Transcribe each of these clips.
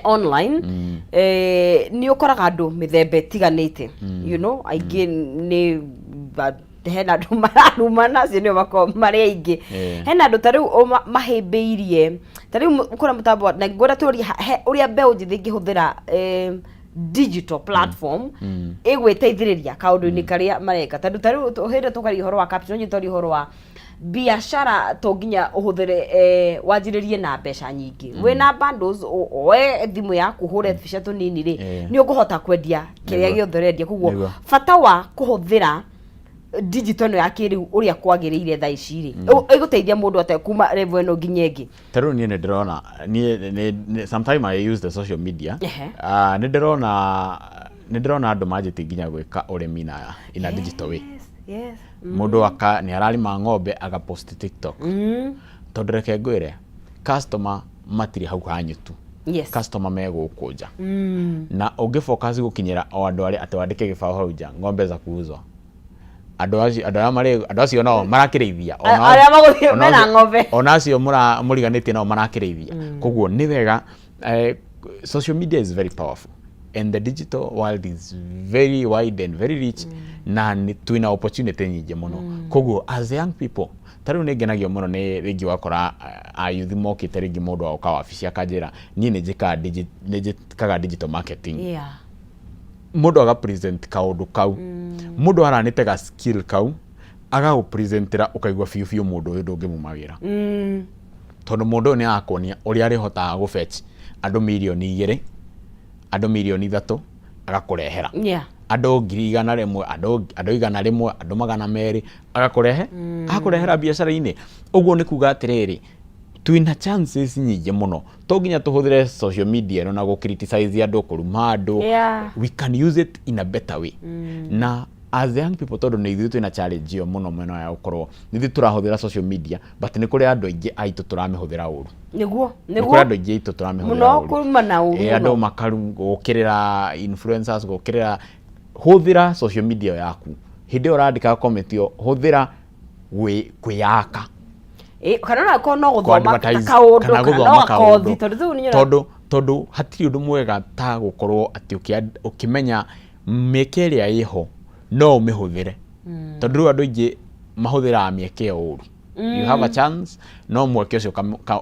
Online nĩ ũkoraga andũ mĩthemba ĩtiganĩte, aingĩ nĩ hena andũ mararumana, acio nĩo makoragwo marĩ aingĩ. Hena andũ ta rĩu mahĩmbĩirie ta rĩu kũrĩa mũtambo na ngwenda tũrie ũrĩa mbeũ njĩthĩ ĩngĩhũthĩra digital platform ĩgwĩteithĩrĩria kaũndũ-inĩ karĩa mareka, tondũ ta rĩu hĩndĩ tũkaria ũhoro wa capital, no twaria ũhoro wa biashara, to nginya ũhũthĩre wanjĩrĩrie na mbeca nyingĩ. Wĩna bundles, oe thimũ yaku, ũhũre tũbica tũnini rĩ, nĩ ũkũhota kwendia kĩrĩa gĩothe ũrendia. Koguo bata wa kũhũthĩra digital ĩno ya kĩrĩu ũrĩa kwagĩrĩire thaa ici rĩ, ĩgũteithia mũndũ atĩa kuma level ĩno nginya ĩngĩ? Ta rĩu niĩ nĩ ndĩrona niĩ sometime I use the social media. Ah, nĩ ndĩrona andũ manjĩtie nginya gwĩka ũrĩmi na in a digital way. Mũndũ aka nĩ ararĩma ng'ombe, agapost TikTok, tondũ reke ngwĩre, customer matirĩ hau hanyu tu. Customer me gũkũ nja, na ũngĩ focus gũkinyĩra o andũ arĩa atĩ wandĩke gĩbaũ hau nja, "Ng'ombe za kuuzwa," andũ acio, andũ arĩa marĩ, andũ acio nao marakĩrĩithia. Arĩa magũthiĩ mena ng'ombe. Ona acio mũriganĩtie nao marakĩrĩithia. Koguo nĩ wega, social media is very powerful and the digital world is very wide and very rich, na nĩ twĩna opportunity nyingĩ mũno. Koguo as young people, ta rĩu nĩ ngenagio mũno nĩ rĩngĩ wakora ayuthi mokĩte, rĩngĩ mũndũ agoka wabici akanjĩra, "Niĩ nĩ njĩkaga digital marketing." Mũndũ aga present kaũndũ kau, mũndũ aranĩte ga skill kau, agagũ-presentĩra, ũkaigua biũ biũ mũndũ ũyũ ndũngĩmuma wĩra, tondũ mũndũ ũyũ nĩ arakuonia ũrĩa arĩhotaga gũ-fetch andũ 2 mirioni, andũ 3 mirioni, agakũrehera andũ 100,000, andũ 100, andũ 200, agakũrehe, agakũrehera biacara-inĩ. Ũguo nĩ kuga atĩrĩrĩ, twĩna chances nyingĩ mũno. To nginya tũhũthĩre social media ĩno na gũ criticize andũ, kũruma andũ. We can use it in a better way. Na as young people, tondũ nĩ ithuĩ twĩna challenge ĩyo mũno mũno ya gũkorwo nĩ ithuĩ tũrahũthĩra social media, but nĩ kũrĩ andũ aingĩ aitũ tũramĩhũthĩra ũru. Nĩ kũrĩ andũ aingĩ aitũ tũramĩhũthĩra Mũno ũru. Kuma na ũru. Andũ Mũno. Makaru gũkĩrĩra influencers, gũkĩrĩra. Hũthĩra social media yaku hĩndĩ ĩyo ũrandĩka comment ĩyo, hũthĩra kwĩyaka. Kana ona korwo no gũthoma Kũ-advertise, kaũndũ, kana kana no gũthoma gakothi, kaũndũ. tondũ rĩu nĩ Tondũ hatirĩ ũndũ mwega ta gũkorwo atĩ ũkĩmenya mĩeke ĩrĩa ĩho no ũmĩhũthĩre, tondũ rĩu andũ aingĩ mahũthĩraga mĩeke ĩyo ũru. You have a chance, no mweke ũcio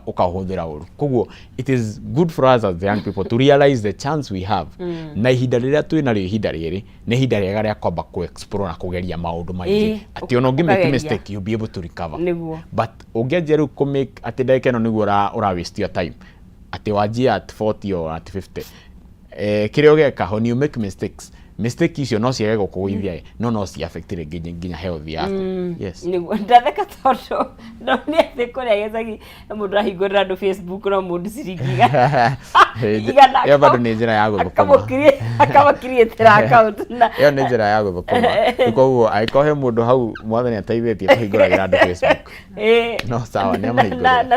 ũkaũhũthĩra ũru. Koguo it is good for us as the young people to realize the chance we have, na ihinda rĩrĩa twĩ narĩo, ihinda rĩrĩ nĩ ihinda rĩega rĩa kwamba kũ-explore na kũgeria maũndũ maingĩ, atĩ ona ũngĩ make ũkageria. mistake, you'll be able to recover. But ũngĩanjia rĩu kũ make atĩ ndagĩka ĩno nĩguo ũra waste your time, atĩ wanjia at 40 or at 50, kĩrĩa ũgeka when you make mistakes, mistake icio no ciage gũkũgũithia ĩ, no ci affect rĩngĩ nginya health yaku. Yes. Nĩguo ndatheka tondũ ndonire atĩ kũrĩa gĩcagi mũndũ ahingũrĩra andũ Facebook no mũndũ ciringi 100 Ĩyo bado nĩ njĩra ya gũthũkũma. Akamũkiriĩtĩra account na Ĩyo nĩ njĩra ya gũthũkũma. Rĩu koguo angĩkorwo he mũndũ hau mwathani ateithĩtie kũhingũragĩra andũ Facebook, no sawa, nĩ amahingũrĩre.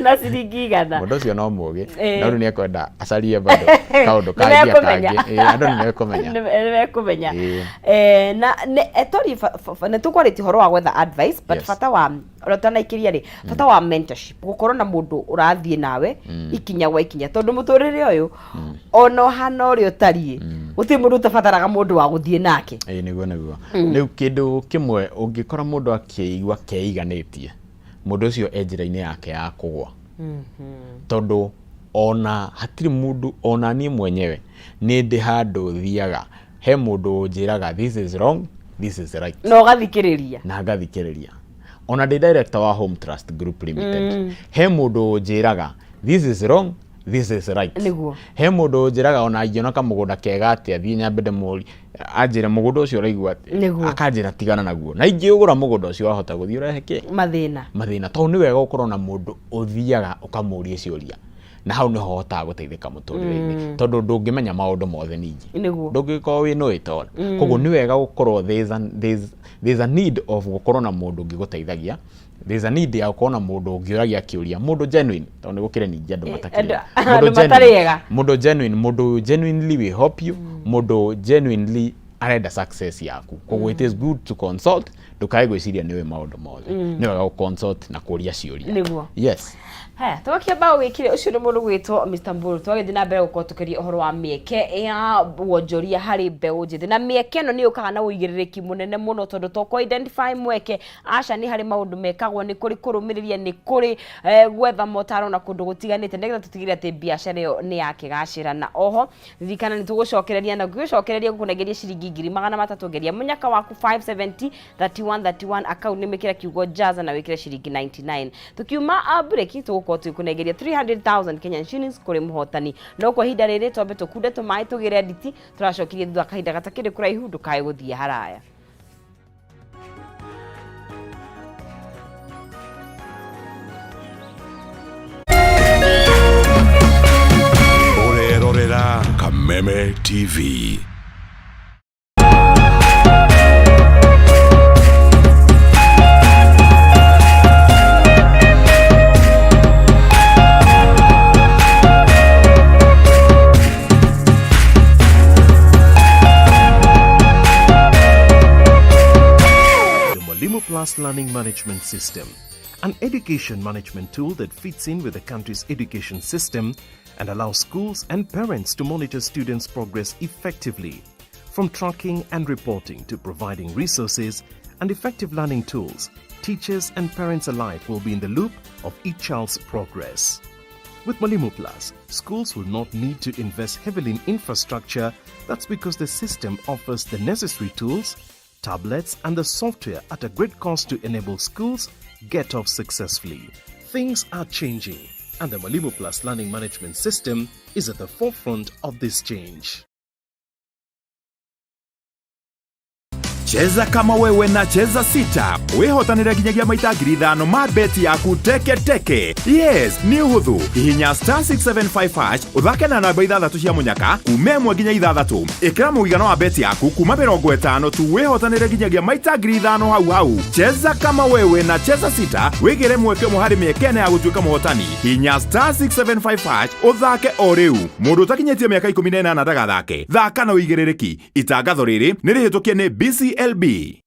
Na ciringi 100. Mũndũ ũcio no mũgĩ, no rĩu nĩ ekwenda acarie bado kaũndũ Nĩ kangĩ mekũmenya. kangĩ. Andũ nĩ mekũmenya. Nĩ mekũmenya. Na tori nĩ tũkwarĩtie ũhoro wa gwetha advice, but bata wa ũrĩa ũtanaikĩria rĩ, bata wa mentorship, gũkorwo na mũndũ ũrathiĩ nawe ikinya gwa ikinya, tondũ mũtũrĩre ũyũ ona ũhana ũrĩa ũtariĩ, gũtirĩ mũndũ ũtabataraga mũndũ wa gũthiĩ nake. Ĩĩ, nĩguo. Rĩu kĩndũ kĩmwe, ũngĩkora mũndũ akĩigua keiganĩtie, mũndũ ũcio e njĩra-inĩ yake ya kũgwa, tondũ ona hatirĩ mũndũ, ona niĩ mwenyewe nĩ ndĩ handũ thiaga he mũndũ ũnjĩraga, "This is wrong, this is right." Na ũgathikĩrĩria. Na ngathikĩrĩria. Ona ndĩ director wa Home Trust Group Limited, he mũndũ ũnjĩraga, "This is wrong, this is right." He mũndũ ũnjĩraga ona ingĩona kamũgũnda kega atĩa, thiĩ nyambe ndĩmũri anjĩre mũgũnda ũcio ũraigua atĩ, akanjĩra tigana naguo, na ingĩũgũra mũgũnda ũcio wahota gũthiĩ ũrehe kĩ? Mathĩna. Mathĩna. Tondũ nĩ wega gũkorwo na mũndũ ũthiaga ũkamũria ciũria, na hau nĩho ũhotaga gũteithĩka mũtũrĩre-inĩ, tondũ ndũngĩmenya maũndũ mothe ningĩ. Ndũngĩkorwo wĩ know it all. Koguo nĩ wega gũkorwo there's a need of gũkorwo na mũndũ ũngĩgũteithagia. There's a need ya gũkorwo na mũndũ ũngĩũragia kĩũria, mũndũ genuine, tondũ nĩ gũkĩrĩ ningĩ andũ matakĩrĩ. Andũ matarĩ ega. Mũndũ genuine, mũndũ genuinely will help you, mũndũ genuinely arenda success yaku. Koguo it is good to consult. Ndũkae gwĩciria nĩwe maũndũ mothe. Nĩ wega gũ consult na kũria ciũria. Yes. Haya, twakĩamba wĩkire ũcio nĩ mũndũ gwĩtwo Mr. Mburu. Twagĩthiĩ na mbere gũkorwo tũkĩria ũhoro wa mĩeke ya wonjoria harĩ mbeũ njĩthĩ, na mĩeke ĩno nĩ yũkaga na ũigĩrĩrĩki mũnene mũno, tondũ to kũ identify mweke, aca, nĩ harĩ maũndũ mekagwo, nĩ kũrĩ kũrũmĩrĩria, nĩ kũrĩ gwetha motaro na kũndũ gũtiganĩte, nĩgetha tũtigĩrĩre atĩ biacara ĩyo nĩ yakĩgacĩra. Na oho ririkana nĩ tũgũcokereria na ngĩgũcokereria gũkũnengeria ciringi 300,000. Geria mũnyaka waku 570 31 31 account nĩ mĩkĩra kiugo jaza na wĩkĩre ciringi 99. Tukiuma a break tũgũkorwo tũgĩkũnengeria 300,000 Kenyan shillings kũrĩ mũhotani, no kwa ihinda rĩrĩ twambe tũkunde tũmaĩ tũgĩre nditi. Tũracokirie thutha kahinda gatakĩrĩ kũraihu, ndũkae gũthiĩ haraya. Ũrerorera Kameme TV. The Mwalimu Plus Learning Management System, an education management tool that fits in with the country's education system and allows schools and parents to monitor students' progress effectively. From tracking and reporting to providing resources and effective learning tools, teachers and parents alike will be in the loop of each child's progress. With Mwalimu Plus, schools will not need to invest heavily in infrastructure. That's because the system offers the necessary tools, tablets, and the software at a great cost to enable schools get off successfully. Things are changing, and the Mwalimu Plus Learning Management System is at the forefront of this change. Cheza kama wewe na Cheza Sita wihotanire nginyagia maita 5,000 ma beti yaku teke teke. Yes, nĩ ũhũthũ. Hihinya *675 hash, ũthake na namba ithathatũ cia mũnyaka kuma 1 nginya 6. Ĩkĩra mũigana wa beti yaku kuma 50 tu, wĩhotanĩre nginyagia maita 5,000 hau hau. Cheza kama wewe na Cheza Sita, wĩgĩre mweke ũmwe harĩ mĩeke ĩna ya gũtuĩka mũhotani. Hinya *675 hash ũthake o rĩu. Mũndũ ũtakinyĩtie mĩaka 18 ndagathake. Thaka na ũigĩrĩrĩki. Itangatho rĩrĩ nĩ rĩhĩtũkie nĩ BCLB. I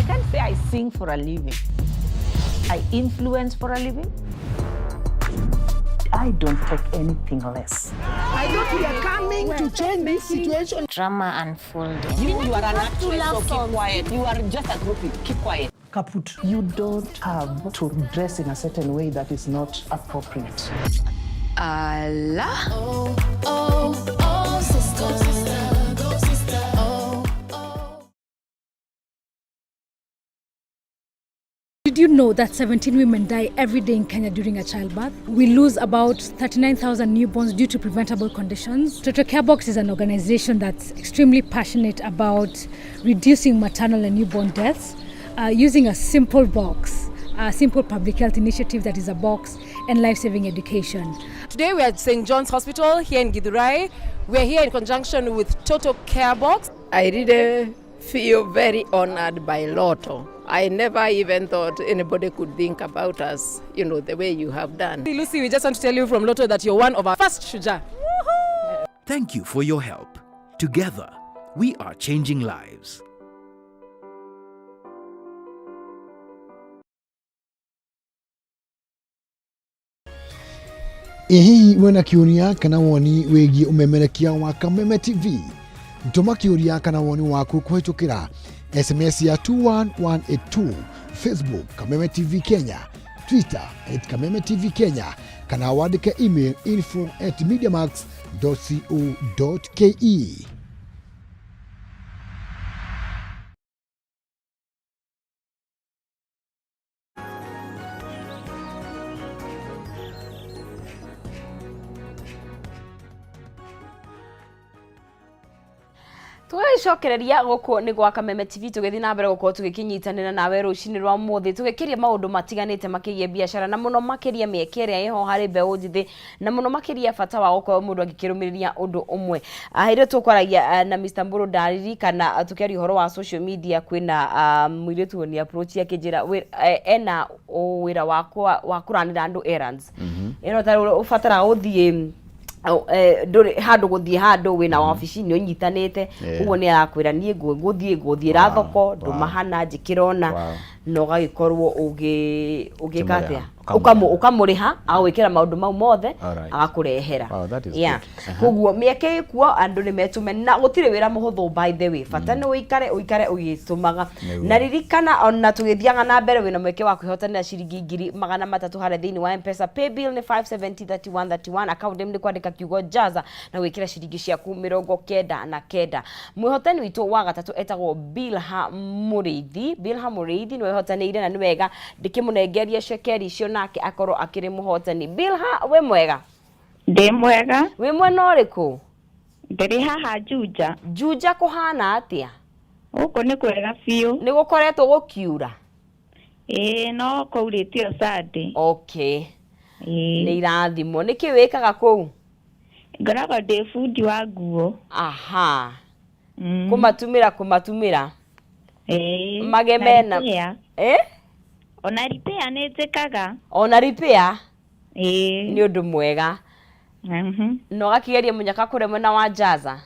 can't say I sing for a living. I influence for a living. I don't take anything less. I thought we are coming to change this situation. Drama unfolding. You are an actress, so keep quiet. You are just a groupie. Keep quiet. Kaput. You don't have to dress in a certain way that is not appropriate. Allah. Oh, oh, oh, sister. Go, sister. Oh, oh. Did you know that 17 women die every day in Kenya during a childbirth? We lose about 39,000 newborns due to preventable conditions. Totalcare Box is an organization that's extremely passionate about reducing maternal and newborn deaths using a simple box, a simple public health initiative that is a box and life-saving education. Today we are at St. John's Hospital here in Githurai. We are here in conjunction with Total Care Box. I really feel very honored by Lotto. I never even thought anybody could think about us, the way you have done. Lucy, we just want to tell you from Lotto that you're one of our first Shujaa. Thank you for your help. Together, we are changing lives. Ĩ hihi wĩna kĩũria kana woni wĩgiĩ ũmemerekia wa Kameme TV? Tũma kĩũria kana woni waku kũhĩtũkĩra SMS ya 21182, Facebook Kameme TV Kenya, Twitter @KamemeTV Kenya, kana wandĩke email info@mediamax.co.ke. Tũgagĩcokereria gũkũ nĩ gwa Kameme TV, tũgĩthiĩ na mbere gũkorwo tũgĩkĩnyitanĩra nawe rũcinĩ rwa mũthĩ, tũgĩkĩria maũndũ matiganĩte makĩgiĩ biacara, na mũno makĩria mĩeke ĩrĩa ĩho harĩ mbeũ njĩthĩ, na mũno makĩria bata wa gũkorwo mũndũ agĩkĩrũmĩrĩria ũndũ ũmwe. Hĩndĩ ĩyo tũkwaragia na Mr. Mburu, ndaririkana tũkĩaria ũhoro wa social media, kwĩna mũirĩtu ũni approach akĩnjĩra ena wĩra wa kũranĩra andũ errands. Ĩno ta ũbataraga gũthiĩ Ndũrĩ handũ gũthiĩ handũ wĩna wabici nĩ ũnyitanĩte. Ũguo nĩ arakwĩra niĩ ngũthiĩ ngũthiĩra thoko ndũma hana njĩkĩra ũna na ũgagĩkorwo ũgĩka Ũkĩmũrĩha. atĩa? Ũkamũrĩha. Ũkamũrĩha agagwĩkĩra maũndũ mau mothe, agakũrehera. Wow, that is Yeah. good. Koguo mĩeke ĩkuo, andũ nĩ metũme na gũtirĩ wĩra mũhũthũ, by the way, bata nĩ ũikare ũikare ũgĩtũmaga. Na ririkana ona tũgĩthiaga na mbere wĩna mweke wa kwĩhotanĩra ciringi 300,000 harĩa thĩinĩ wa Mpesa. Paybill nĩ 5703131, account name nĩ kwandĩka kiugo Jaza na gwĩkĩra ciringi ciaku 99. Mwĩhotani witũ wa gatatũ etagwo Bilha Mũrĩithi. Bilha Mũrĩithi nĩwe wĩhotanĩire na nĩ wega ndĩkĩmũnengerie cekeri icio nake akorwo akĩrĩ mũhotani. Bilha, wĩ mwega? Ndĩ mwega. Wĩ mwena ũrĩkũ? Ndĩrĩ haha Juja. Juja kũhana atĩa? Gũkũ nĩ kwega biũ. Nĩ gũkoretwo gũkiura? Ĩĩ, no kũurĩte o Sunday. Okay. Ĩĩ. Nĩ irathimwo. Nĩkĩ wĩkaga kũu? Ngoragwo ndĩ bundi wa nguo. Aha. Kũmatumĩra kũmatumĩra. Ĩĩ. Mageme na repair. Eh? Ona repair nĩ njĩkaga. Ona repair? Ĩĩ. Nĩ ũndũ mwega. Na ũgakĩgeria mũnyaka kũrĩa mwena wa Jaza?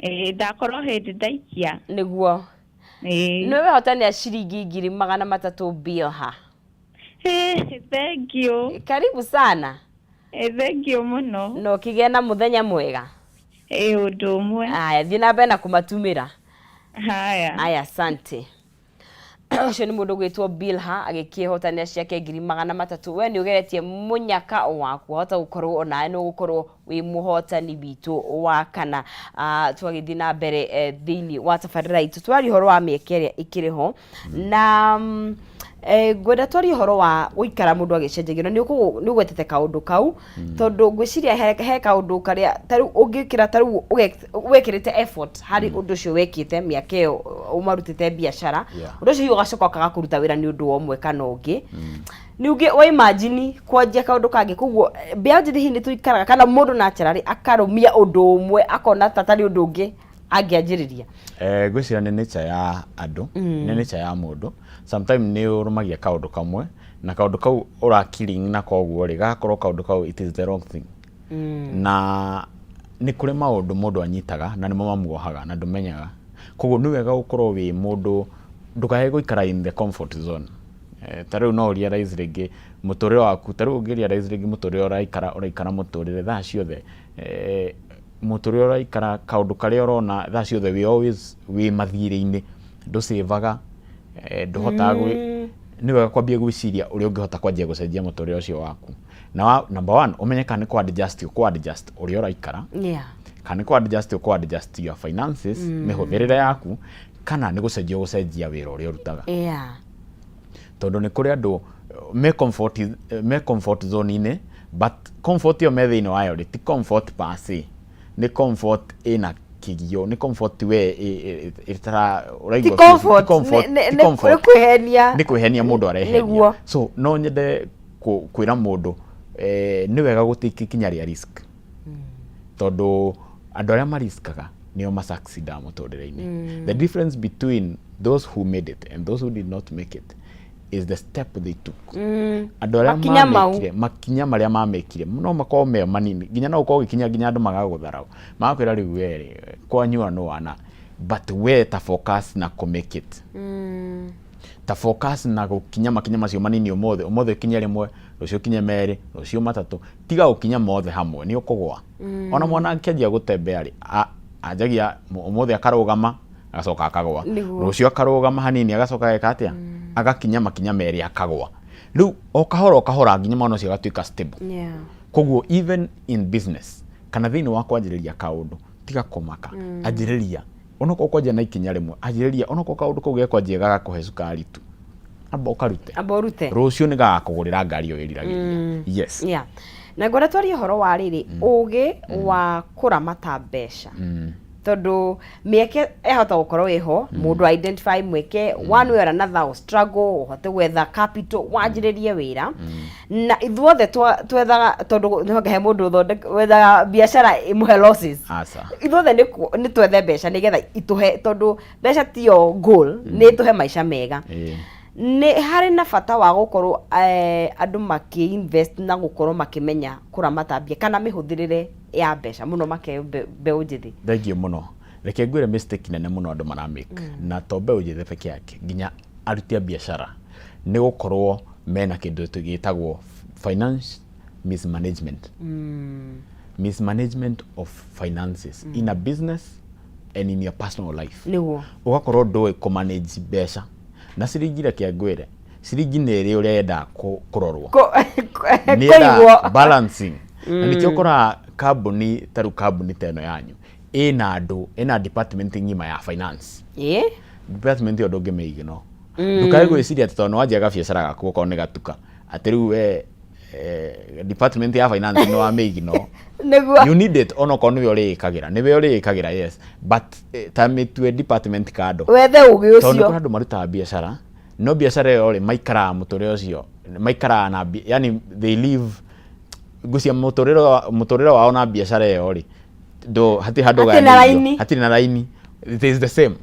Ĩĩ, ndakorwo hĩndĩ ndaikia. Nĩguo. Ĩĩ. Nĩwe wehotanĩra ciringi 300,000, Bilha. Thank you. Karibu sana. Thank you mũno. Na ũkĩgĩe na mũthenya mwega. Ĩĩ, ũndũ ũmwe. Aya, thiĩ na mbere na kũmatumĩra. Haya. Aya, asante. Ũcio nĩ mũndũ gwĩtwo Bilha agĩkĩhotanĩra ciake 300,000. We nĩ ũgeretie mũnyaka waku, wahota gũkorwo onawe nĩ ũgũkorwo wĩ mũhotani witũ wa kana. Twagĩthiĩ na mbere thĩinĩ wa tabarĩra itũ, twaria ũhoro wa mĩeke ĩrĩa ĩkĩrĩ ho na ngwenda twarie ũhoro wa gũikara mũndũ agĩcenjagia na nĩ ũgwetete kaũndũ kau, tondũ ngwĩciria he kaũndũ karĩa ta rĩu ũngĩkĩra ta rĩu wekĩrĩte effort harĩ ũndũ ũcio wekĩte mĩaka ĩyo ũmarutĩte biacara, ũndũ ũcio hihi ũgacoka ũkaga kũruta wĩra nĩ ũndũ wa ũmwe kana ũngĩ, nĩ ũngĩ wa imagine kwanjia kaũndũ kangĩ. Koguo mbeũ njĩthĩ hihi nĩ tũikaraga kana mũndũ naturally akarũmia ũndũ ũmwe akona ta tarĩ ũndũ ũngĩ angĩanjĩrĩria? Ngwĩciria nĩ nature ya andũ, nĩ nature ya mũndũ. Sometime nĩ ũrũmagia kaũndũ kamwe na kaũndũ kau ũra killing na koguo rĩ gagakorwo kaũndũ kau it is the wrong thing. Na nĩ kũrĩ maũndũ mũndũ anyitaga na nĩmo mamuohaga na ndũmenyaga. Koguo nĩ wega gũkorwo wĩ mũndũ ndũkae gũikara in the comfort zone. Ta rĩu no realize rĩngĩ mũtũrĩre waku, ta rĩu ũngĩ realize rĩngĩ mũtũrĩre ũraikara ũraikara mũtũrĩre thaa ciothe, mũtũrĩre ũraikara kaũndũ karĩa ũrona thaa ciothe wĩ always wĩ mathirĩ-inĩ, ndũcĩvaga, ndũhotaga nĩ wega kwambia gwĩciria ũrĩa ũngĩhota kwanjia gũcenjia mũtũrĩre ũcio waku. Na number one, ũmenye kana nĩ kũ adjust ũkũ adjust ũrĩa ũraikara, kana nĩ kũ adjust ũkũ adjust your finances, mĩhũthĩrĩre yaku, kana nĩ gũcenjia ũgũcenjia wĩra ũrĩa ũrutaga. Tondũ nĩ kũrĩ andũ me comfort zone-inĩ, but comfort ĩyo me thĩinĩ wayo rĩ ti comfort per se, nĩ comfort ĩna kĩgio, nĩ comfort we ĩtara Ti ũraigua comfort, ti comfort, ti comfort. Nĩ kwĩhenia. Nĩ kwĩhenia mũndũ arehenia. So no nyende kwĩra mũndũ nĩ wega gũtake ikinya rĩa risk, tondũ andũ arĩa mariskaga nĩo masucceedaga mũtũrĩre-inĩ. The difference between those who made it and those who did not make it is the step they took. Andũ arĩa Makinya mau. Mamĩkire makinya marĩa mamĩkire no makorwo me manini, nginya no ũkorwo ũgĩkinya nginya andũ magagũtharau magakwĩra rĩu we kwanyua no wana, but we ta focus na kũ make it, ta focus na gũkinya makinya macio manini. Ũmũthĩ ũmũthĩ ũkinye rĩmwe, rũciũ ũkinye merĩ, rũciũ matatũ. Tiga gũkinya mothe hamwe, nĩ ũkũgwa. Ona mwana akĩanjia gũtembea rĩ, anjagia ũmũthĩ akarũgama, agacoka akagwa. Rũciũ akarũgama hanini, agacoka ageka atĩa? Agakinya makinya merĩ, akagwa. Rĩu o kahora o kahora nginya mwana ũcio agatuĩka stable. Koguo even in business kana thĩinĩ wa kwanjĩrĩria kaũndũ, tiga kũmaka. Anjĩrĩria onokorwo kwanjia na ikinya rĩmwe, anjĩrĩria onokorwo kaũndũ kau gekwanjia gagakũhe cukari tu, amba ũkarute. Amba ũrute. Rũciũ nĩ gagakũgũrĩra ngari ĩyo wĩriragĩria. Yes. Yeah. Na ngwenda twarie ũhoro wa rĩrĩ ũgĩ wa kũramata mbeca, tondũ mĩeke ĩhota gũkorwo ĩho, mũndũ identify mweke one way or another, o struggle ũhote gwetha capital wanjĩrĩrie wĩra. Na ithuothe twethaga, tondũ nĩ he mũndũ wethaga biacara ĩmũhe losses? Aca. Ithuothe nĩ twethe mbeca nĩgetha itũhe, tondũ mbeca tiyo goal, nĩ ĩtũhe maica mega. Nĩ harĩ na bata wa gũkorwo andũ makĩ invest na gũkorwo makĩmenya kũramata mbia kana mĩhũthĩrĩre ya mbeca mũno make mbeũ njĩthĩ? Thengiũ mũno. Reke ngwĩre mistake nene mũno andũ mara make, na to mbeũ njĩthĩ peke yake, nginya aruti a biacara, nĩ gũkorwo mena kĩndũ gĩtagwo finance mismanagement. Mismanagement of finances in a business and in your personal life. Ũgakorwo ndũĩ kũ manage mbeca. Na ciringi, reke ngwĩre, ciringi nĩ ĩrĩ ũrĩa yendaga kũrorwo. Nĩ yendaga Kũigwo. balancing. Na nĩkĩo ũkoraga kambuni ta rĩu kambuni ta ĩno yanyu ĩna andũ, ĩna department ng'ima ya finance. Department ĩyo ndũngĩmĩignore. Ndũkae gwĩciria atĩ tondũ nĩ wanjia gabiacara gaku okorwo nĩ gatuka, atĩ rĩu we department ya finance nĩ wamĩignore. You need it, onokorwo nĩwe ũrĩĩkagĩra, nĩwe ũrĩĩkagĩra, yes, but ta mĩtue department kando. Wethe ũgĩ Tondũ nĩ ũcio. kũrĩ andũ marutaga biacara, no biacara ĩyo rĩ, maikaraga mũtũrĩre ũcio, maikaraga na yani they live ngucia mũtũrĩre wao na biacara ĩyo rĩ, ndo hatirĩ handũ Hatirĩ na ũgayanĩirio. raini. Hatirĩ na raini, it is the same.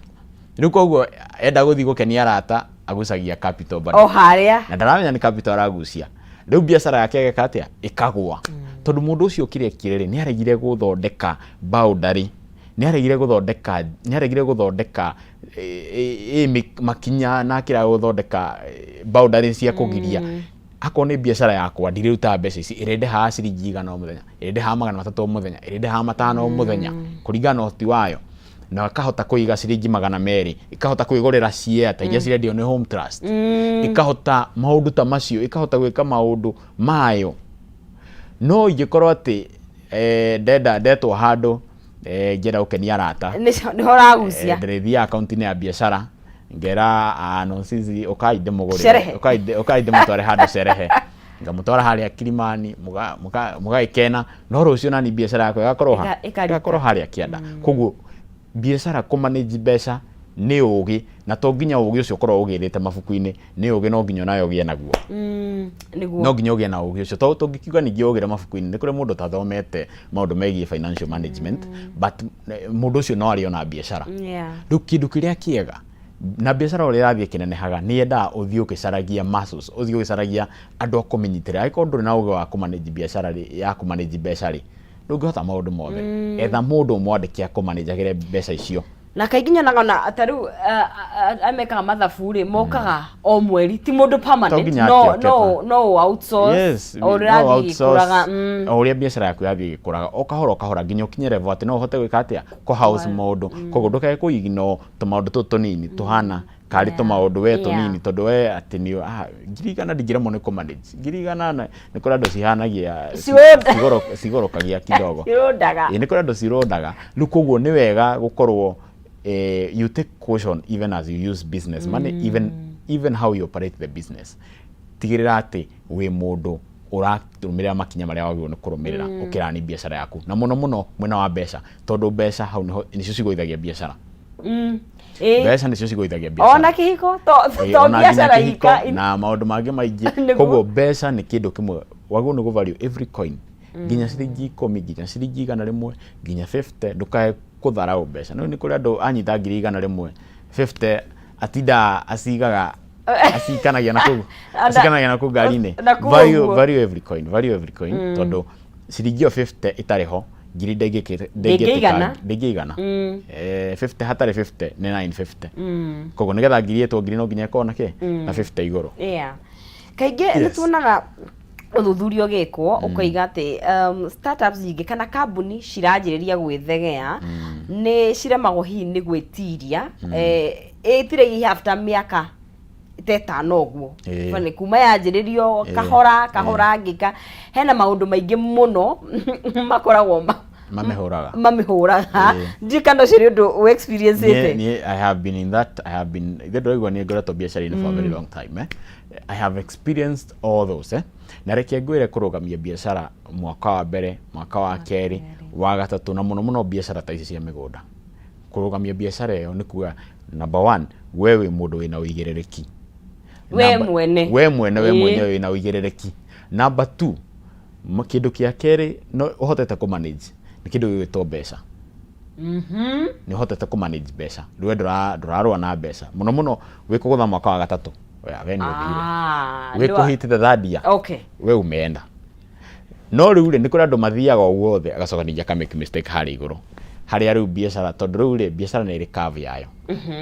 Rĩu koguo enda gũthiĩ gũkenia arata, agucagia capital bado. O harĩa. Na ndaramenya nĩ capital aragucia. Rĩu biacara yake ĩgeka atĩa? Ĩkagũa, tondũ mũndũ ũcio kĩrĩa ekire rĩ, nĩ aregire gũthondeka boundary, nĩ aregire gũthondeka makinya na akĩrega gũthondeka boundary cia kũgiria. Akorwo nĩ biacara yakwa, ndirĩrutaga mbeca ici, ĩrĩa ndĩhaga ciringi 100 o mũthenya, ĩrĩa ndĩhaga 300 o mũthenya, ĩrĩa ndĩhaga 500 o mũthenya, kũringana na ũhoti wayo, na ĩkahota kũiga ciringi 200, ĩkahota kwĩgũrĩra share ta iria cirendio nĩ Home Trust, ĩkahota maũndũ ta macio, ĩkahota gwĩka maũndũ mayo. No ingĩkorwo atĩ ndenda ndetwo handũ, ngĩenda gũkenia arata, Nĩho ũragucia. Ndĩrĩthiaga akaunti-inĩ ya biacara, ngera nonsizi, ũkai ndĩmũgũrĩre. Sherehe. Ũkai ndĩmũtware handũ cerehe, ngamũtwara harĩa Kilimani, mũgagĩkena, no rũciũ nani biacara yakwa ĩgakorwo ha? Ĩkarika. Ĩgakorwo harĩa kĩanda. Koguo biacara, kũ manage mbeca nĩ ũgĩ, na to nginya ũgĩ ũcio ũkorwo ũgĩrĩte mabuku-inĩ. Nĩ ũgĩ no nginya onawe ũgĩe naguo. No nginya ũgĩe na ũgĩ ũcio, tondũ tũngĩkiuga ningĩ ũgĩre mabuku-inĩ, nĩ kũrĩ mũndũ ũtathomete maũndũ megiĩ financial management, but mũndũ ũcio no arĩ ona biacara. Rĩu kĩndũ kĩrĩa kĩega na biacara, ũrĩa ĩrathiĩ ĩkĩnenehaga, nĩ yendaga ũthiĩ ũgĩcaragia muscles, ũthiĩ ũgĩcaragia andũ a kũmĩnyitĩrĩra. Angĩkorwo ndũrĩ na ũgĩ wa kũmanage biacara rĩ, ya kũmanage mbeca rĩ, ndũngĩhota maũndũ mothe. Etha mũndũ ũmwandĩke akũmanĩnjagĩre mbeca icio. Na kaingĩ nyonaga ona ta rĩu amekaga mathabu rĩ, mokaga o mweri, ti mũndũ permanent. To nginya No. akĩoke. No outsource o ũrĩa No ĩrathiĩ outsource. ĩgĩkũraga. O ũrĩa biacara yaku yathiĩ ĩgĩkũraga o kahora o kahora, nginya ũkinye level atĩ no ũhote gwĩka atĩa, kũ house mũndũ. Koguo ndũkae kũ ignore tũmaũndũ tũtũ tũnini tũhana karĩ tũmaũndũ we tũnini, tondũ we atĩ nĩ 100,000 ndingĩremwo nĩ kũ manage 100,000. Nĩ kũrĩ andũ cihanagia cigorokagia kidogo. Cirũndaga. Ĩĩ, nĩ kũrĩ andũ cirũndaga. Rĩu koguo nĩ wega gũkorwo you take caution even as you use business money, even how you operate the business. Tigĩrĩra atĩ wĩ mũndũ ũrarũmĩrĩra makinya marĩa wagĩrĩirwo nĩ kũrũmĩrĩra ũkĩrani biacara yaku, na mũno mũno mwena wa mbeca, tondũ mbeca hau nĩho nĩcio cigũithagia biacara. Mbeca nĩcio cigũithagia biacara. Ona kĩhiko to to Ona nginya biacara kĩhiko ika na maũndũ mangĩ maingĩ. Koguo mbeca nĩ kĩndũ kĩmwe wagĩrĩirwo nĩ gũ-value every coin, nginya ciringi 10, nginya ciringi 100, nginya 50. Ndũkae kũtharaũ mbeca. No nĩ kũrĩ andũ anyita 100,000, 50 atindaga acigaga, acikanagia na kũu, acikanagia na kũu ngari-inĩ. Na kũu Value, ũguo. value every coin, value every coin, tondũ ciringi ĩyo 50 ĩtarĩ ho, ngiri Ndĩngĩigana. Ndĩngĩigana. 50 hatarĩ 50 nĩ 950. Koguo nĩgetha ngiri ĩtwo ngiri, no nginya ĩkorwo na kĩ? Na 50 igũrũ. Yeah. Kaingĩ nĩ tuonaga ũthuthuria ũgĩkwo ũkoiga atĩ startups nyingĩ kana kambuni ciranjĩrĩria gwĩthegea nĩ ciremagwo hihi nĩ gwĩtiria, ĩtirĩ hihi after mĩaka ta 5 ũguo. Nĩ kuma yanjĩrĩrio kahora kahora ngĩka hena maũndũ maingĩ mũno makoragwo Mamĩhũraga. Mamĩhũraga. Ndiũĩ kana ũcio nĩ ũndũ ũ experience ĩte. Niĩ, I have been in that. I have been, ithe ndĩraigua niĩ ngoretwo biacara-inĩ for a very long time, eh? I have experienced all those, eh? Na reke ngwĩre, kũrũgamia biacara mwaka wa mbere, mwaka wa kerĩ, wa gatatũ, na mũno mũno biacara ta ici cia mĩgũnda, kũrũgamia biacara ĩyo nĩ kuga number one, we wĩ mũndũ wĩna ũigĩrĩrĩki. We mwene. We mwene, we mwenyewe wĩna ũigĩrĩrĩki. Number two, kĩndũ kĩa kerĩ no ũhotete kũ manage nĩ kĩndũ gĩgwĩtwo mbeca. Nĩ ũhotete kũ manage mbeca. Rĩu we ndũrarũa na mbeca mũno mũno, wĩ kũgũtha mwaka wa gatatũ. Oya, we nĩ ũthire. Ah, Wĩ kũhit the third year, we umeenda. No rĩu rĩ, nĩ kũrĩ andũ mathiaga ũguo othe, agacoka ningĩ aka make mistake harĩa igũrũ, harĩa rĩu biacara, tondũ rĩu rĩ, biacara nĩ ĩrĩ curve yayo.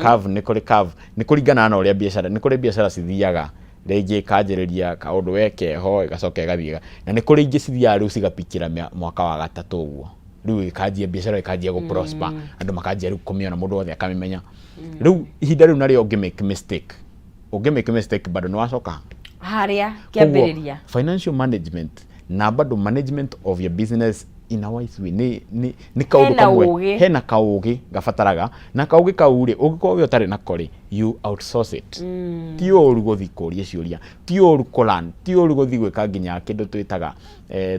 Curve, nĩ kũrĩ curve, nĩ kũringanaga na ũrĩa biacara, nĩ kũrĩ biacara cithiaga rĩngĩ ĩkanjĩrĩria kaũndũ we keho, ĩgacoka ĩgathiĩ, na nĩ kũrĩ ingĩ cithiaga rĩu cigapikĩra mwaka wa gatatũ ũguo, rĩu ĩkanjia biacara ĩkanjia gũ prosper, andũ makanjia rĩu kũmĩona, mũndũ wothe akamĩmenya. Rĩu ihinda rĩu narĩo ũngĩ make mistake, ũngĩ make mistake bado nĩ wacoka harĩa Koguo, kĩambĩrĩria. Financial management na bado management of your business in a wise way nĩ kaũndũ Hena kamwe. ũgĩ. Hena kaũgĩ gabataraga, na kaũgĩ kau rĩ, ũngĩkorwo we ũtarĩ nako rĩ, you outsource it. Ti ũru gũthiĩ kũria ciũria, ti ũru kũ-learn, ti ũru gũthiĩ gwĩka nginya kĩndũ twĩtaga,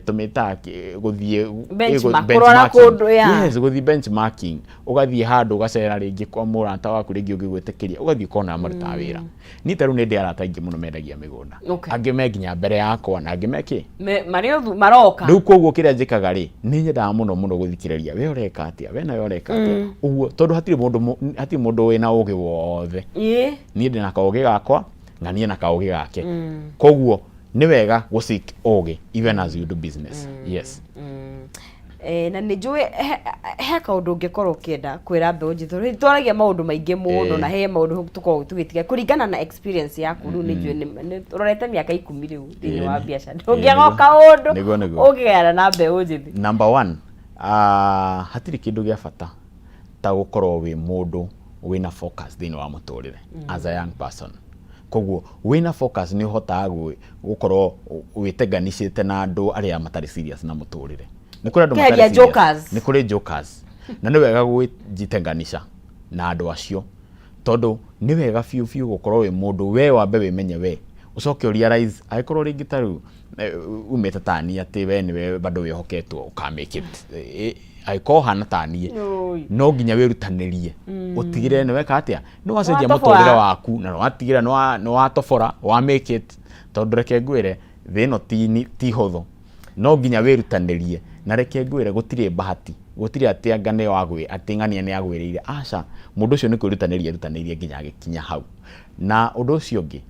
tũmĩtaga gũthiĩ Benchmark, kũrora benchmarking. kũndũ, yeah. Yes, gũthiĩ benchmarking, ũgathiĩ handũ ũgacera rĩngĩ kwa mũrata waku, rĩngĩ ũngĩgwĩtĩkĩria, ũgathiĩ ũkona marutaga wĩra. Niĩ ta rĩu nĩ ndĩ arata aingĩ mũno mendagia mĩgũnda, angĩ me nginya mbere yakwa na angĩ me kĩ. Marĩ othu maroka. Rĩu koguo kĩrĩa njĩkaga rĩ, nĩ nyendaga mũno mũno gũthikĩrĩria, we ũreka atĩa, we nawe ũreka atĩa, ũguo, tondũ hatirĩ mũndũ wĩna ũgĩ wothe. Niĩ ndĩna kaũgĩ gakwa, na niĩ na kaũgĩ gake. Koguo nĩ wega gũ seek ũgĩ even as you do business, yes. Na nĩ njũĩ he kaũndũ ũngĩkorwo ũkĩenda kwĩra mbeũ njĩthĩ. Rĩu twaragia maũndũ maingĩ mũno, na he maũndũ tũkoragwo tũgĩtiga kũringana na experience yaku. Rĩu nĩ njũĩ nĩ ũrorete mĩaka 10 rĩu thĩinĩ wa biacara, ndũngĩaga o kaũndũ Nĩguo. ũngĩgayana na mbeũ njĩthĩ. Number one, hatirĩ kĩndũ gĩa bata ta gũkorwo wĩ mũndũ wĩna focus thĩinĩ wa mũtũrĩre as a young person. Koguo wĩna focus nĩ ũhotaga gũkorwo wĩtenganicĩte na andũ arĩa matarĩ serious na mũtũrĩre. Nĩ kũrĩ andũ Kĩaria matarĩ serious. Jokers. Nĩ kũrĩ jokers, na nĩ wega gwĩjitenganisha na andũ acio, tondũ nĩ wega biũ biũ gũkorwo wĩ mũndũ we wambe wĩmenye, we ũcoke ũrealize angĩkorwo rĩngĩ ta rĩu umĩte tani atĩ we nĩwe bado wĩhoketwo ũka make it, angĩkorwo ũhana taniĩ, Oi. no nginya wĩrutanĩrie ũtigĩrĩre nĩ weka atĩa, nĩ wacenjia Nĩwatobora. mũtũrĩre waku na nĩwatigĩrĩra nĩ watobora wa make it, tondũ reke ngwĩre, thĩ ĩno ti hũthũ, no nginya wĩrutanĩrie. Na reke ngwĩre, gũtirĩ bahati, gũtirĩ atĩ anga nĩ wagwĩ atĩ ng'ania nĩ agwĩrĩire, aca, mũndũ ũcio nĩ kwĩrutanĩria erutanĩirie nginya agĩkinya hau. Na ũndũ ũcio ũngĩ,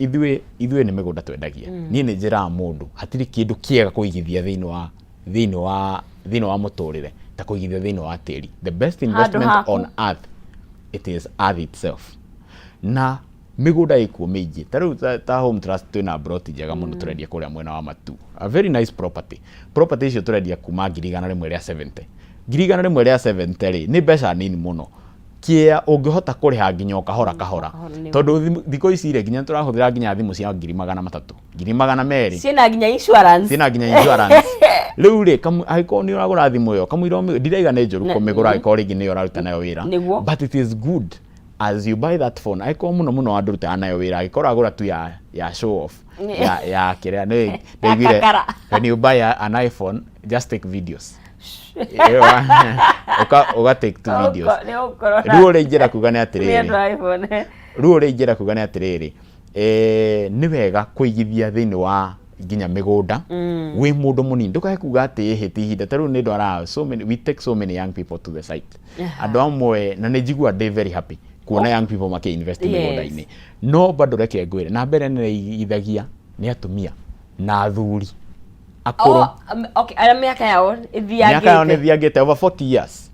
ithuĩ nĩ mĩgũnda twendagia. Niĩ nĩ njĩraga mũndũ hatirĩ kĩndũ kĩega kũigithia thĩinĩ wa mũtũrĩre ta kũigithia thĩinĩ wa tĩri. The best investment haku. on earth, it is earth itself. Na mĩgũnda ĩkuo mĩingĩ, ta rĩu ta Home Trust twĩna broti njega mũno tũrendia kũrĩa mwena wa Matu, a very nice property. Property icio tũrendia kuma 170,000. 170,000 rĩ, nĩ mbeca nini mũno kĩa ũngĩhota kũrĩha nginya o kahora kahora, Kahora, nĩguo. Tondũ thikũ ici rĩ, nginya tũrahũthĩra nginya thimũ cia 300,000, 200,000. Ciĩna nginya insurance. Ciĩna nginya insurance. Rĩu rĩ, angĩkorwo nĩ ũragũra thimũ ĩyo kamũira ndiraiga nĩ njũru kũmĩgũra, angĩkorwo rĩngĩ nĩyo ũraruta nayo wĩra, but it is good as you buy that phone, angĩkorwo mũno mũno andũ rutaga nayo wĩra, angĩkorwo ũragũra tu ya show off, ya kĩrĩa nĩ ndaiguire, Kakara. when you buy an iPhone, just take videos. Uga take two videos. Nĩ ũgũkorwo Rĩu ũrĩa ingĩenda kuga nĩ nĩ atĩrĩrĩ, andũ a iPhone. Rĩu ũrĩa ingĩenda kuga nĩ atĩrĩrĩ, nĩ wega kũigithia thĩinĩ wa nginya mĩgũnda wĩ mũndũ mũnini. Ndũkae kuga atĩ ĩhĩ ti ihinda. Ta rĩu nĩ ndwaraga so many, we take so many young people to the site, andũ amwe, na nĩ njiguaga ndĩ very happy kuona young people makĩ invest mĩgũnda-inĩ. No bado reke ngwĩre, na mbere nĩ igithagia nĩ atumia na athuri akũrũ. Oh, okay, arĩa mĩaka yao Mĩaka yao nĩ ĩthiangĩte. ĩthiangĩte, over 40 years,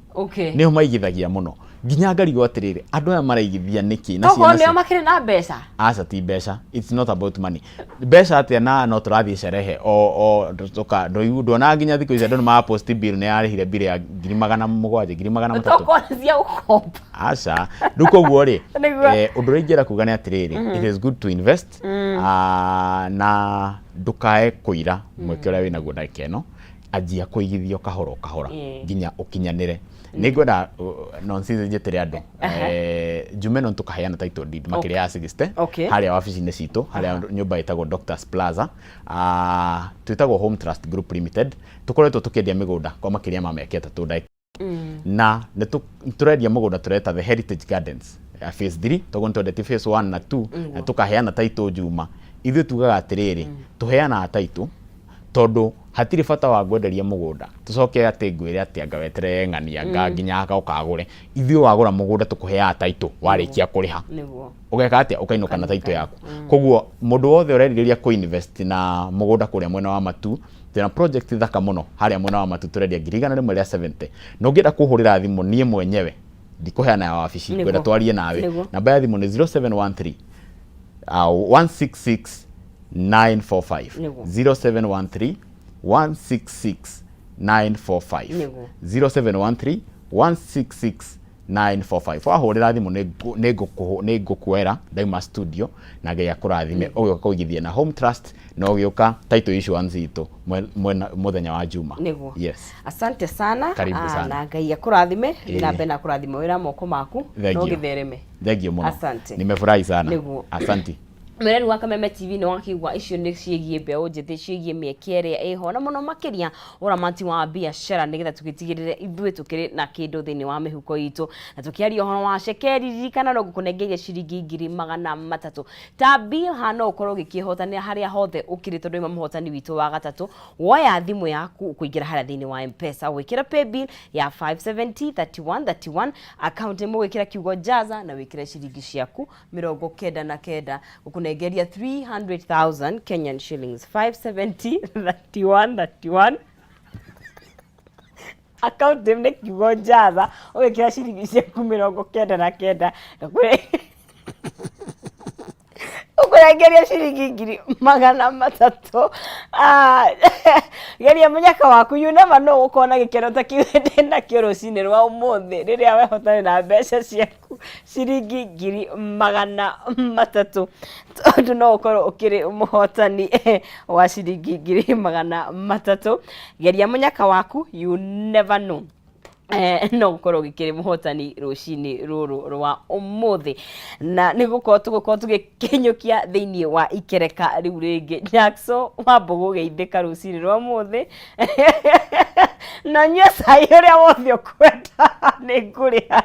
nĩo maigithagia mũno, nginya ngarigwo atĩrĩrĩ, andũ aya maraigithia nĩkĩ na Tokorwo ciana nĩo makĩrĩ na mbeca. Aca, ti mbeca. It's not about money. Mbeca atĩa na no tũrathiĩ cerehe o tũka nduona nginya thikũ ici andũ nĩ marapost bill, nĩ yarĩhire bill ya 700,000, 300,000. Tokorwo nĩ cia gũkomba. Aca. Rĩu koguo rĩ, ũndũ ũrĩa ingĩenda kuga nĩ atĩrĩrĩ, it is good to invest. Na ndũkae kũira mweke ũrĩa wĩnaguo ndagĩka ĩno. Anjia kũigithio kahora o kahora nginya ũkinyanĩre. Nĩ ngwenda nonsense njĩtĩre andũ, njume no tũkaheana title deed makĩria ya 60 harĩa wabici-inĩ citũ, harĩa nyũmba ĩtagwo Doctors Plaza. Twĩtagwo Home Trust Group Limited. Tũkoretwo tũkĩendia mĩgũnda kwa makĩria ma mĩaka 3 ndagĩka, na nĩ tũrendia mũgũnda tũreta The Heritage Gardens ya phase 3, toguo nĩ twendetie phase 1 na 2, na tũkaheana title njuma. Ithuĩ tugaga atĩrĩrĩ, tũheanaga title. Tondũ hatirĩ bata wa ngwenderia mũgũnda tũcoke atĩ ngwĩre atĩ anga weterere ng'ania anga nginya anga ũkagũre. Ithuĩ wagũra mũgũnda tũkũheaga title warĩkia kũrĩha. Ũgeka atĩa? Ũkainũka na title yaku. Koguo mũndũ wothe ũrerirĩria kũ-invest na mũgũnda kũrĩa mwena wa Matu, twĩna project thaka mũno harĩa mwena wa Matu, tũrendia 170,000. Na ũngĩenda kũhũrĩra thimũ niĩ mwenyewe, ndikũheana ya wabici, ngwenda twarie nawe, namba ya thimũ nĩ 0713 166 945. 0713 166 945. 0713 166 945. Wahũrĩra thimũ nĩ ngũkuoera ndauma studio, na Ngai akũrathime ũgĩũka kũigithia na Home Trust na ũgĩũka title issuance itũ mũthenya wa Juma. Yes. Asante sana. Karibu sana. Na Ngai akũrathime na mbere na kũrathima wĩra moko maku na Thank you. ũgĩthereme. Thank you mũno. Asante. Nimefurahi sana. Asante. Mwĩreri wa Kameme TV, nĩ wakĩigua icio nĩ ciĩgiĩ mbeũ njĩthĩ, ciĩgiĩ mĩeke ĩrĩa ĩho na mũno makĩria ũramati wa biacara, nĩgetha tũgĩtigĩrĩre ithuĩ tũkĩrĩ na kĩndũ thĩinĩ wa mĩhuko itũ. Na tũkĩaria ũhoro wa cekeri, ririkana no ngũkũnengeria ciringi 300,000. Ta Bilha, no ũkorwo ũgĩkĩhotanĩra harĩa hothe ũkĩrĩ, tondũ ima mũhotani witũ wa gatatũ. Woya thimũ yaku, ũkũingĩra harĩa thĩinĩ wa M-Pesa, gwĩkĩra paybill ya 570 31 31, account ĩmwe, gwĩkĩra kiugo jaza na wĩkĩre ciringi ciaku 99, gũkũnengeria 300,000 Kenyan shillings. 570 31 31, account name nĩ kiugo jaza, ũgĩkĩra ciringi ciaku 99, ũkũrengeria ciringi 300,000. Ah, geria mũnyaka waku, you never know, ũkorwo na gĩkeno ta kĩu ndĩ nakĩo rũcinĩ rwa ũmũthĩ rĩrĩa wehotane na mbeca ciaku ciringi 300,000, tondũ no ũkorwo ũkĩrĩ mũhotani wa ciringi 300,000. Geria mũnyaka waku, you never know, no gũkorwo gĩkĩrĩ mũhotani rũcinĩ rũrũ rwa ũmũthĩ. Na nĩ gũkorwo tũgũkorwo tũgĩkinyũkia thĩinĩ wa ikereka rĩu rĩngĩ. Jackson wamba gũgeithĩka rũcinĩ rwa ũmũthĩ na nyue cai ũrĩa wothe ũkwenda, nĩ ngũrĩha.